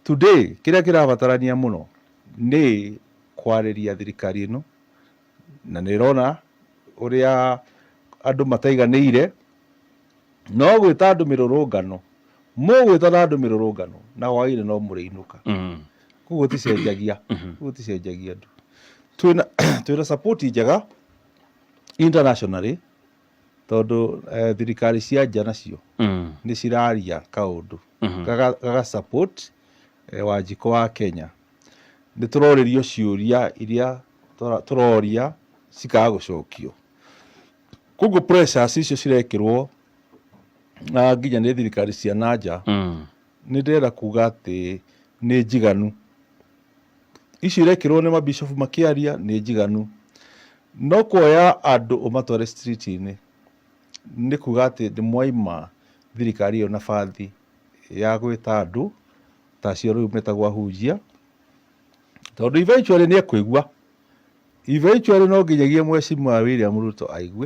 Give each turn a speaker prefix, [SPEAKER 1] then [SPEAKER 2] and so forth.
[SPEAKER 1] Today kĩrĩa kĩrabatarania mũno nĩ kwarĩria thirikari ĩno, na nĩ ĩrona ũrĩa andũ mataiganĩire. No gwĩta andũ mĩrũrũngano, mũgwĩta na andũ mĩrũrũngano na hwaĩ-inĩ no mũrĩinũka. Koguo ticenjagia, koguo ticenjagia andũ. Twĩna support njega internationally, tondũ thirikari cia nja nacio nĩ ciraria kaũndũ gaga support Wanjikũ wa Kenya. Nĩ tũrorĩrio ciũria iria tũroria cikaga gũcokio. Koguo pressures icio cirekĩrwo na nginya nĩ thirikari cia na nja, nĩ ndĩrenda kuga atĩ nĩ njiganu. Icio irekĩrwo nĩ mabishopu makĩaria nĩ njiganu. No kuoya andũ ũmatware street-inĩ nĩ kuga atĩ nĩ mwaima thirikari ĩyo nabathi ya gwĩta andũ ta acio rĩu metagwo ahunjia, tondũ eventually nĩ ekũigua. Eventually no nginyagia Mheshimiwa William Ruto aigue.